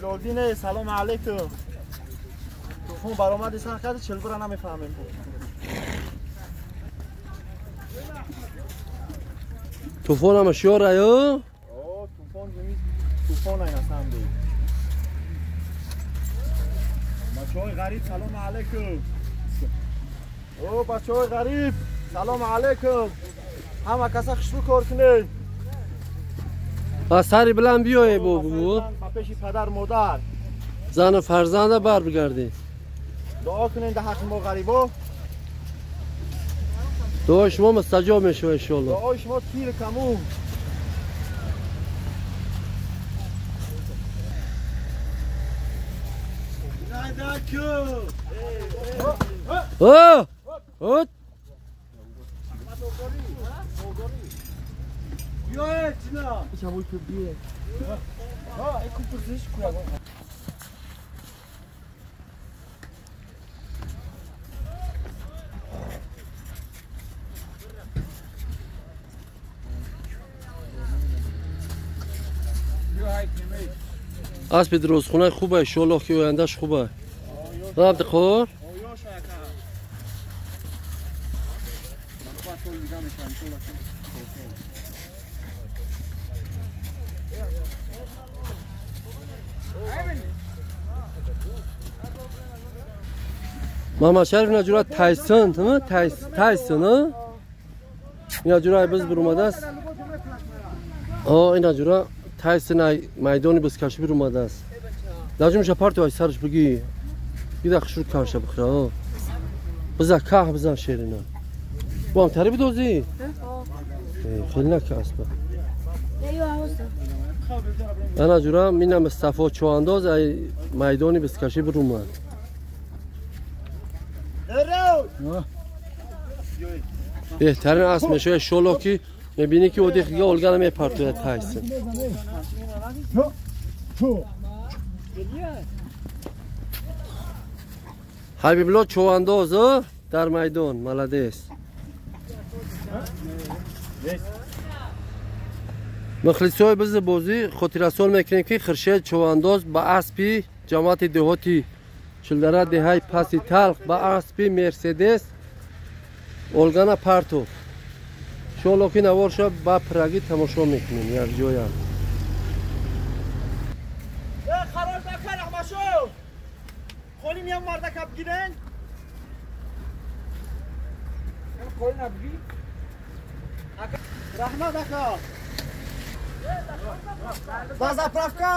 Билолдин салом алейкум. Тӯфон баромади сар карди чилбура намефаҳмем. Тӯфон ҳама шиёр аю? О, тӯфон ҷумиз тӯфон ай насам ди. Бачаҳои ғариб салом алейкум. О, бачаҳои ғариб салом алейкум. Ҳама каса хушрӯ кор кунед. Ба сари биланд биёе бо бугу. Ба пеши падар модар. Зану фарзанда бар бигардед. Дуо кунед дар ҳаққи мо ғарибо. Дуои шумо мустаҷоб мешавад иншоалло. Дуои шумо тир камун. О! О! Аспи дурустхона хубе, иншоалло ки ояндаш хубе. Абдиқор? Мама Шариф наҷура Тайсон, Тайсон, инаҷура биз бурумадааст. О, инаҷура Тайсон ай майдони бизкашӣ бурумадааст. Наҷумша парту ай сараш бигӣ. Гида хушрӯ каша бихӯра. Биза каҳ бизан шерина. Бо ҳам тари бидозӣ? Хеле нака аспа. Анаҷура мина Мустафо Чоандоз ай майдони бизкашӣ бурумад. Беҳтарин асп мешавад иншоалло ки мебинӣ ки одиқ дига олгана мепартояд Тайсон. Ҳабибулло Човандоз дар майдон молодец. Мухлисои бизи бозӣ хотиррасон мекунем ки Хуршед Човандоз ба аспи ҷамоати деҳоти Чилдара деҳаи паси талх ба аспи Мерседес олгана партов. Иншоалло ки наворша ба пирагӣ тамошо мекунем якҷоя. Раҳмат ака. Ба заправка.